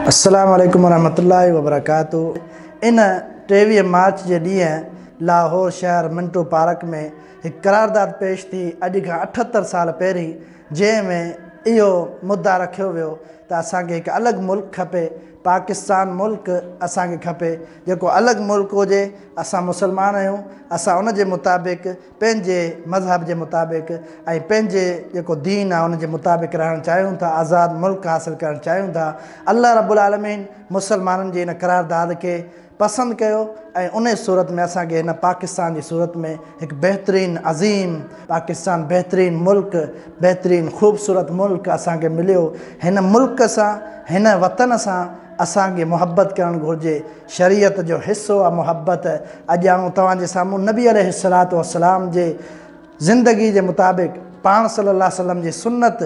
السلام عليڪم ورحمة الله وبرڪاته ان 23 مارچ جي ڏينهن لاهور شهر منٽو پارڪ ۾ هڪ قرارداد پيش ٿي اڄ کان 78 سال پهرين، جنهن ۾ اهو مدعا رکيو ويو ته اسان کي هڪ الڳ ملڪ کپي، پاڪستان ملڪ اسان کي کپي جيڪو الڳ ملڪ هجي. اسان مسلمان آهيون، اسان ان جي مطابق پنهنجي مذهب جي مطابق ۽ پنهنجي جيڪو دين آهي ان جي مطابق رهڻ چاهيون ٿا، آزاد ملڪ حاصل ڪرڻ چاهيون ٿا. الله رب العالمين مسلمانن جي ان قرارداد کي پسند ڪيو ۽ انهي صورت ۾ اسان کي هن پاڪستان جي صورت ۾ هڪ بهترين عظيم پاڪستان، بهترين ملڪ، بهترين خوبصورت ملڪ اسان کي مليو. هن ملڪ سان، هن وطن سان اسان کي محبت ڪرڻ گهرجي. شريعت جو حصو آ محبت. اڄ آئون توهان جي سامهون نبي عليه الصلوة والسلام جي زندگي جي مطابق پاڻ صلي الله عليه وسلم جي سنت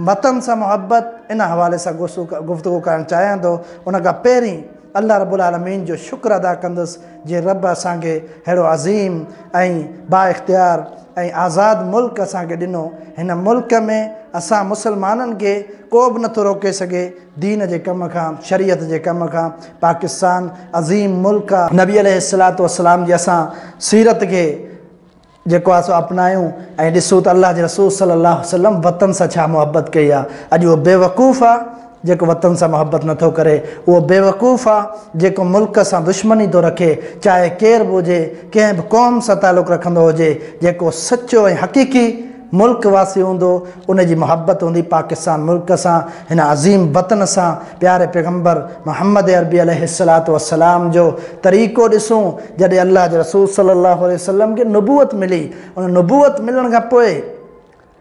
وطن سان محبت ان حوالي سان گفتگو ڪرڻ چاهيان ٿو. ان کان پهرين الله رب العالمين جو شڪر ادا ڪندس جنهن رب اسان کي ههڙو عظيم ۽ با اختيار ۽ آزاد ملڪ اسان کي ڏنو. هن ملڪ ۾ اسان مسلمانن کي ڪو به نٿو روڪي سگهي دين جي ڪم کان، شريعت جي ڪم کان. پاڪستان عظيم ملڪ آ. نبي عليه الصلوة والسلام جي اسان سيرت کي جيڪو آ سو اپنايون ۽ ڏسون ته الله جي رسول صلي الله عليه وسلم وطن سان ڇا محبت ڪئي آ. اڄ اهو بيوقوف آ جيڪو وطن سان محبت نٿو ڪري، اهو بيوقوف آ جيڪو ملڪ سان دشمني ٿو رکي، چاهي ڪير به هجي، ڪنهن به قوم سان تعلق رکندو هجي، جيڪو سچو ۽ حقيقي ملڪ واسي هوندو ان جي محبت هوندي پاڪستان ملڪ سان، هن عظيم وطن سان. پياري پيغمبر محمد عربي عليه الصلوة والسلام جو طريقو ڏسون، جڏهن الله جي رسول صلي الله عليه وسلم کي نبوت ملي، ان نبوت ملڻ کان پوء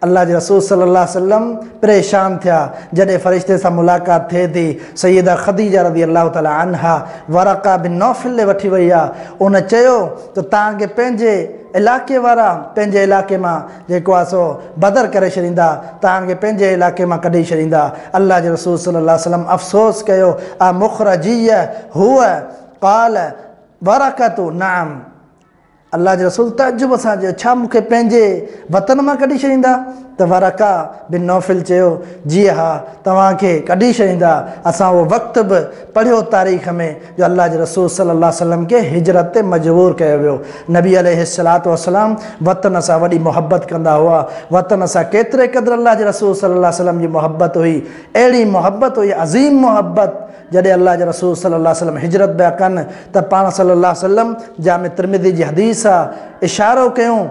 الله جي رسول صلي الله عليه وسلم پريشان ٿيا. جڏهن فرشتي سان ملاقات ٿئي ٿي، سيده خديجه رضي الله تعالٰي عنها ورقه بن نوفل ڏي وٺي وئي آ، ان چيو ته توهان کي پنهنجي علاقي وارا پنهنجي علاقي مان جيڪو آ سو بدر ڪري ڇڏيندا، توهان کي پنهنجي علاقي مان ڪڍي ڇڏيندا. الله جي رسول صلي الله عليه وسلم افسوس ڪيو، امخرجيه هو؟ قال ورقة نعم. الله جي رسول تعجب سان چيو، ڇا مون کي پنهنجي وطن مان ڪڍي ڇڏيندا؟ ته ورقه بن نوفل چيو، جي ها، توهان کي ڪڍي ڇڏيندا. اسان اهو وقت به پڙهيو تاريخ ۾ جو الله جي رسول صلي الله عليه وسلم کي هجرت تي مجبور ڪيو ويو. نبي عليه الصلوة والسلام وطن سان وڏي محبت ڪندا هئا. وطن سان ڪيتري قدر الله جي رسول صلي الله عليه وسلم جي محبت هئي، اهڙي محبت هئي، عظيم محبت، جڏهن الله جي رسول صلي الله عليه وسلم هجرت پيا ڪن ته پاڻ صلي الله عليه وسلم، جامع ترمذي جي حديث آ، اشارو ڪيون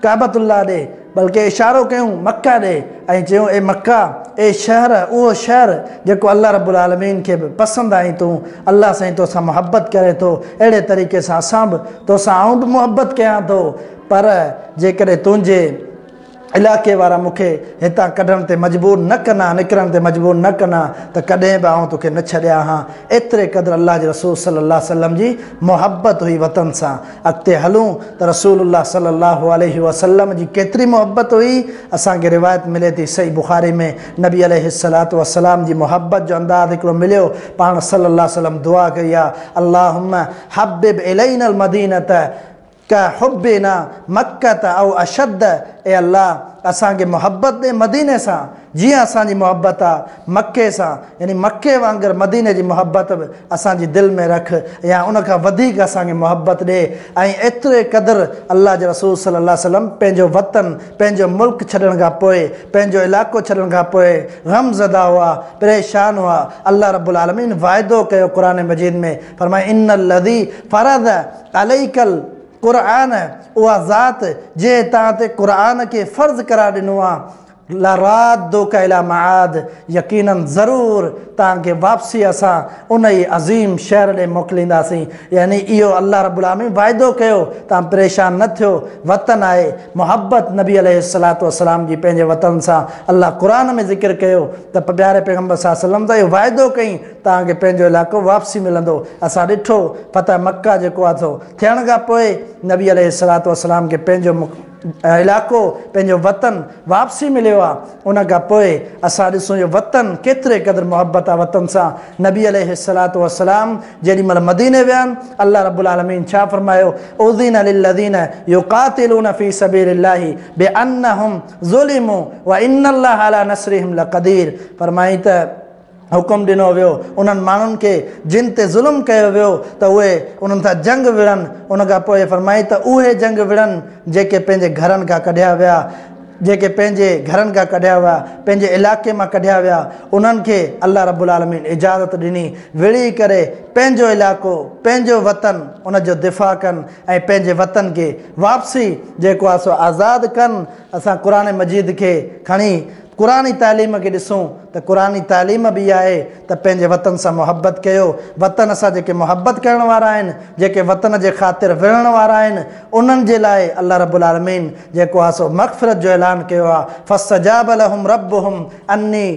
ڪعبة الله ڏي، بلڪه اشارو ڪيون مڪه ڏي ۽ چيون اي مڪه، اي شهر، اهو شهر جيڪو الله رب العالمين کي به پسند آهين تون، الله سائين توسان محبت ڪري ٿو، اهڙي طريقي سان اسان به توسان آئون به محبت ڪيان ٿو، پر جيڪڏهن تنهنجي علاقي وارا مون کي هتان ڪڍڻ تي مجبور نه ڪن ها، نڪرڻ تي مجبور نه ڪن ها ته ڪڏهن به آئون توکي نه ڇڏيان ها. ايتري قدر الله جي رسول صلي الله عليه وسلم جي محبت هئي وطن سان. اڳتي هلون ته رسول الله صلي الله عليه وسلم جي ڪيتري محبت هئي، اسان کي روايت ملي ٿي صحيح بخاري ۾ نبي عليه الصلوة والسلام جي محبت جو انداز هڪڙو مليو، پاڻ صلي الله عليه وسلم دعا ڪئي آ، اللهم حبب الينا المدينة ڪحبنا مڪة او اشد، اي الله اسان کي محبت ڏي مديني سان جيئن اسان جي محبت آ مڪي سان، يعني مڪي وانگر مديني جي محبت به اسان جي دل ۾ رک يا ان کان وڌيڪ اسان کي محبت ڏي. ۽ ايتري قدر الله جي رسول صلي الله عليه وسلم پنهنجو وطن پنهنجو ملڪ ڇڏڻ کان پوء پنهنجو علائقو ڇڏڻ کان پوء غم زده هئا، پريشان هئا، الله رب العالمين وعدو ڪيو قرآن مجيد ۾ فرمائي ان الذي فرض عليک القرآن، اها ذات جنهن توهان تي قرآن کي فرض قرار ڏنو آهي، لرادک الي معاد، يقيناً ضرور توهان کي واپسي اسان ان ئي عظيم شهر ڏي موڪلينداسين. يعني اهو الله رب العالمين وعدو ڪيو، توهان پريشان نه ٿيو، وطن آهي، محبت نبي عليه الصلوة والسلام جي پنهنجي وطن سان الله قرآن ۾ ذڪر ڪيو ته پياري پيغمبر صلي الله عليه وسلم سان اهو وعدو ڪئين، توهان کي پنهنجو علائقو واپسي ملندو. اسان ڏٺو فتح مڪه جيڪو آ سو ٿيڻ کان پوء نبي عليه الصلوة والسلام کي پنهنجو علائقو پنهنجو وطن واپسي مليو آ. ان کان پوء اسان ڏسون جو وطن ڪيتري قدر محبت آ وطن سان. نبي عليه الصلوة والسلام جيڏي مهل مديني ويا آهن الله رب العالمين ڇا فرمايو، اذن للذين يقاتلون في سبيل الله بانهم ظلموا وان الله علي نصرهم لقدير. فرمائين ته حڪم ڏنو ويو انهن ماڻهن کي جن تي ظلم ڪيو ويو ته اهي انهن سان جنگ وڙهن. ان کان پوء فرمائي ته اهي جنگ وڙهن جيڪي پنهنجي گهرن کان ڪڍيا ويا، جيڪي پنهنجي گهرن کان ڪڍيا ويا، پنهنجي علائقي مان ڪڍيا ويا، انهن کي الله رب العالمين اجازت ڏني وڙهي ڪري پنهنجو علائقو، پنهنجو وطن ان جو دفاع ڪن ۽ پنهنجي وطن کي واپسي جيڪو آهي سو آزاد ڪن. اسان قرآن مجيد کي کڻي قرآني تعليم کي ڏسون ته قرآني تعليم به اها آهي ته پنهنجي وطن سان محبت ڪيو. وطن سان جيڪي محبت ڪرڻ وارا آهن، جيڪي وطن جي خاطر وڙهڻ وارا آهن، انهن جي لاء الله رب العالمين جيڪو آهي سو مغفرت جو اعلان ڪيو آهي، فاستجاب لهم ربهم اني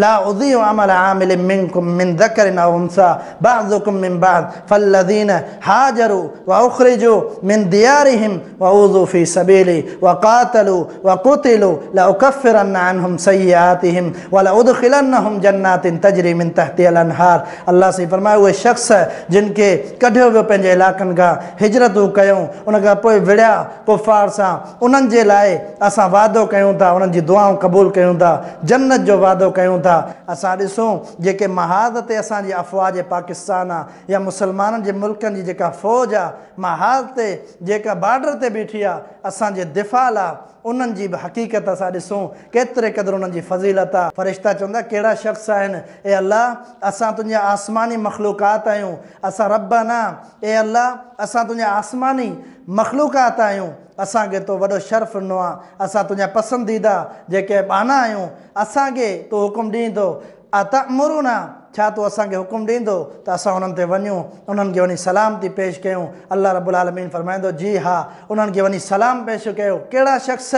لا اضيع عمل عامل منڪم من ذڪر او انثي بعضڪم من بعض فالذين هاجروا واخرجوا من ديارهم واوذوا في سبيلي وقاتلوا وقتلوا لاڪفرن عنهم سيئاتهم ولادخلنهم جنات تجري من تحتها الانهار. الله سائين فرمايو اهي شخص جن کي ڪڍيو ويو پنهنجي علائقن کان، هجرتون ڪيون، ان کان پوء وڙهيا ڪفار سان، انهن جي لاء اسان وعدو ڪيون ٿا، انهن جي دعائون قبول ڪيون ٿا، جنت جو وعدو ڪيون ٿا. اسان ڏسون جيڪي محاذ تي اسان جي افواج پاڪستان آ يا مسلمانن جي ملڪن جي جيڪا فوج آ محاذ تي جيڪا بارڊر تي بيٺي آ اسان جي دفاع لا، انهن جي به حقيقت اسان ڏسون ڪيتري قدر انهن جي فضيلت آ. فرشتا چوندا ڪهڙا شخص آهن، اي الله اسان تنهنجا آسماني مخلوقات آهيون، اسان ربنا اي الله اسان تنهنجا آسماني مخلوقات آهيون، اسان کي تو وڏو شرف ڏنو آ، اسان تنهنجا پسنديده جيڪي ٻانها آهيون، اسان کي تون حڪم ڏين ٿو، اتأمرنا ڇا تون اسان کي حڪم ڏيندو ته اسان انهن تي وڃون، انهن کي وڃي سلامتي پيش ڪيون؟ الله رب العالمين فرمائيندو، جي ها، انهن کي وڃي سلام پيش ڪيو. ڪهڙا شخص؟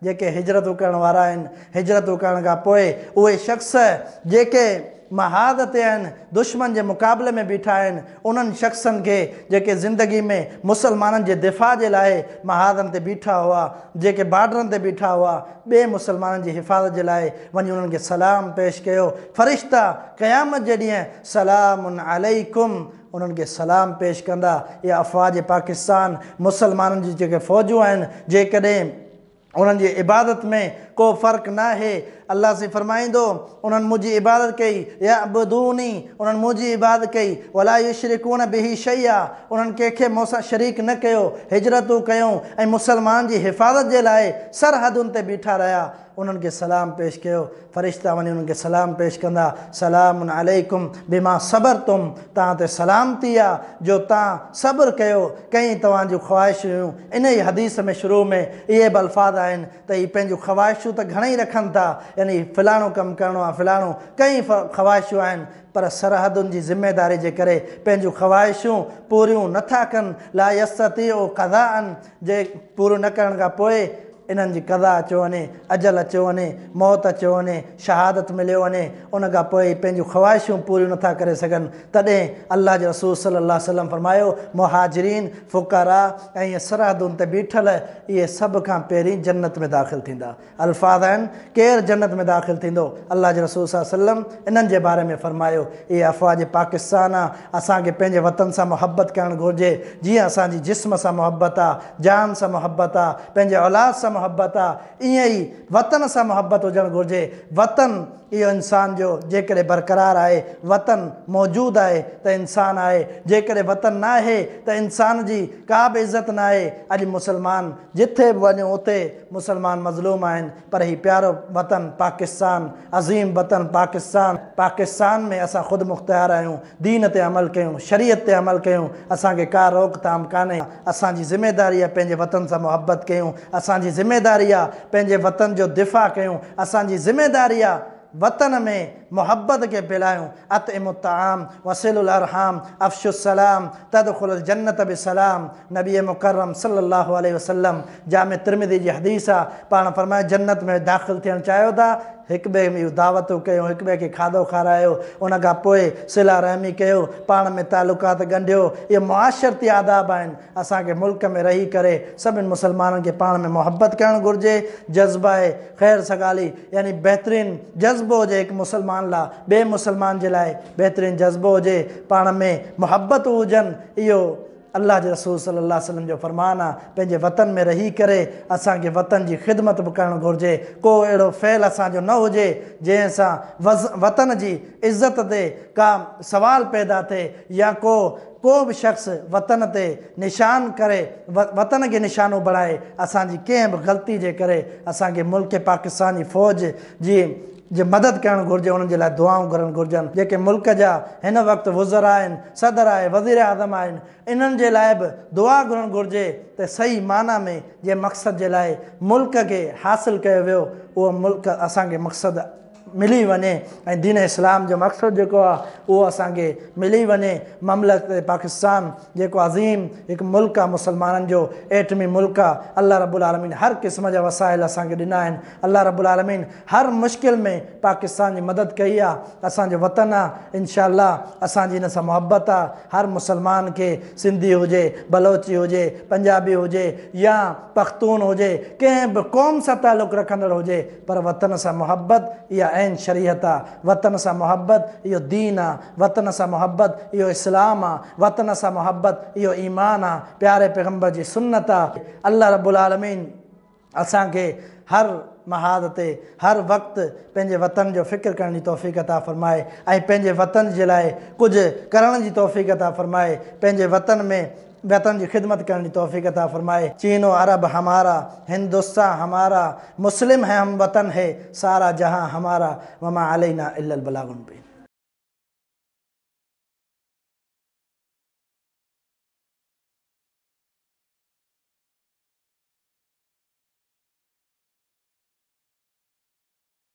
جيڪي هجرتون ڪرڻ وارا آهن، هجرتون ڪرڻ کان پوء اهي شخص جيڪي محاذ تي آهن، دشمن جي مقابلي ۾ بيٺا آهن، انهن شخصن کي جيڪي زندگي ۾ مسلمانن جي دفاع جي لاء محاذن تي بيٺا هئا، جيڪي بارڊرن تي بيٺا هئا، ٻئي مسلمانن جي حفاظت جي لاء وڃي انهن کي سلام پيش ڪيو. فرشتا قيامت جي ڏينهن سلام عليڪم انهن کي سلام پيش ڪندا. اها افواج پاڪستان، مسلمانن جي جيڪي فوجون آهن، جيڪڏهن انهن جي عبادت ۾ ڪو فرق ناهي، الله سائين فرمائيندو، انهن منهنجي عبادت ڪئي، يعبدوني، انهن منهنجي عبادت ڪئي، ولا يشرڪون به شيئا، انهن ڪنهن کي مون سان شريڪ نه ڪيو، هجرتون ڪيون ۽ مسلمان جي حفاظت جي لاء سرحدن تي بيٺا رهيا، انهن کي سلام پيش ڪيو، فرشتا وڃي انهن کي سلام پيش ڪندا، سلام عليڪم بما صبرتم، توهان تي سلامتي آ جو توهان صبر ڪيو، ڪئين توهان جون خواهشون هيون، انهيء حديث ۾ شروع ۾ اهي به الفاظ آهن ته هي پنهنجون خواهشون ته گهڻئي رکن ٿا، يعني فلاڻو ڪم ڪرڻو آ، فلاڻو، ڪئين خواهشون آهن، پر سرحدن جي ذميداري جي ڪري پنهنجون خواهشون پوريون نه ٿا ڪن، لا يستطيعوا قضاء جي پوريون نه ڪرڻ کان پوء انهن جي قضا اچيو وڃي، اجل اچيو وڃي، موت اچيو وڃي، شهادت مليو وڃي، ان کان پوء هي پنهنجون خواهشون پوريون نه ٿا ڪري سگهن، تڏهن الله جي رسول صلي الله عليه وسلم فرمايو، مهاجرين، فقراء ۽ اهي سرحدن تي بيٺل اهي سڀ کان پهرين جنت ۾ داخل ٿيندا. الفاظ آهن، ڪير جنت ۾ داخل ٿيندو؟ الله جي رسول صلي الله عليه وسلم انهن جي باري ۾ فرمايو، اهي افواج پاڪستان آ، اسان کي پنهنجي وطن سان محبت ڪرڻ گهرجي، جيئن اسان جي جسم سان محبت آ، جان سان محبت آ، پنهنجي اولاد سان محبت آ، ائين ئي وطن سان محبت هجڻ گهرجي، وطن اهو انسان جو جيڪڏهن برقرار آهي، وطن موجود آهي ته انسان آهي، جيڪڏهن وطن ناهي ته انسان جي ڪا به عزت ناهي، اڄ مسلمان جٿي به وڃو اتي مسلمان مظلوم آهن، پر هي پيارو وطن پاڪستان، عظيم وطن پاڪستان، پاڪستان ۾ اسان خودمختيار آهيون، دين تي عمل ڪيون، شريعت تي عمل ڪيون، اسان کي ڪا روڪ ٿام ڪانهي، اسان جي ذميداري آهي پنهنجي وطن سان محبت ڪيون، اسان جي ذميداري آهي پنهنجي وطن جو دفاع ڪيون، اسان جي ذميداري آهي وطن ۾ محبت کي ڦهلايون، اطعموا الطعام وصلوا الارحام افشوا السلام تدخلوا الجنة بسلام، نبي مڪرم صلي الله عليه وسلم جامع ترمذي جي حديث آ، پاڻ فرمايو جنت ۾ داخل ٿيڻ چاهيو ٿا؟ هڪ ٻئي ۾ دعوتون ڪيو، هڪ ٻئي کي کاڌو کارايو، ان کان پوء صله رحمي ڪيو، پاڻ ۾ تعلقات ڳنڍيو، اهي معاشرتي آداب آهن، اسان کي ملڪ ۾ رهي ڪري سڀن مسلمانن کي پاڻ ۾ محبت ڪرڻ گهرجي، جذبه خير سگالي يعني بهترين جذبو هجي هڪ مسلمان لا ٻئي مسلمان جي لاء بهترين جذبو هجي، پاڻ ۾ محبتون هجن، اهو. الله جي رسول صلي الله عليه وسلم جو فرمان آ، پنهنجي وطن ۾ رهي ڪري اسان کي وطن جي خدمت به ڪرڻ گهرجي. ڪو اهڙو فعل اسان جو نه هجي جنهن سان وطن جي عزت تي ڪا سوال پيدا ٿئي يا ڪو ڪو به شخص وطن تي نشان ڪري وطن کي نشانو بڻائي. اسان جي ڪنهن به غلطي جي ڪري اسان کي ملڪ پاڪستان جي فوج جي جي مدد ڪرڻ گهرجي، انهن جي لاء دعائون گهرڻ گهرجن. جيڪي ملڪ جا هن وقت وزراء آهن، صدر آهي، وزيراعظم آهن، انهن جي لاء به دعا گهرڻ گهرجي ته صحيح معنيٰ ۾ جنهن مقصد جي لاء ملڪ کي حاصل ڪيو ويو اهو ملڪ اسان کي مقصد ملي وڃي ۽ دين اسلام جو مقصد جيڪو آهي اهو اسان کي ملي وڃي. مملڪت پاڪستان جيڪو عظيم هڪ ملڪ آهي، مسلمانن جو ايٽمي ملڪ آهي، الله رب العالمين هر قسم جا وسائل اسان کي ڏنا آهن. الله رب العالمين هر مشڪل ۾ پاڪستان جي مدد ڪئي آ. اسان جو وطن آ، انشاء الله اسان جي ان سان محبت آ. هر مسلمان کي، سنڌي هجي، بلوچي هجي، پنجابي هجي يا پختون هجي، ڪنهن به قوم سان تعلق رکندڙ هجي، پر وطن سان محبت اها عين شريعت آ. وطن سان محبت اهو دين آ. وطن سان محبت اهو اسلام آ. وطن سان محبت اهو ايمان آ، پياري پيغمبر جي سنت آ. الله رب العالمين اسان کي هر محاذ تي هر وقت پنهنجي وطن جو فڪر ڪرڻ جي توفيق عطا فرمائي ۽ پنهنجي وطن جي لاء ڪجهه ڪرڻ جي توفيق عطا فرمائي، پنهنجي وطن ۾ وطن جي خدمت ڪرڻ جي توفيق عطا فرمائي. چين و عرب همارا، هندستان همارا، مسلم هي هم وطن هي، سارا جهان همارا، وما علينا الا البلاغ المبين.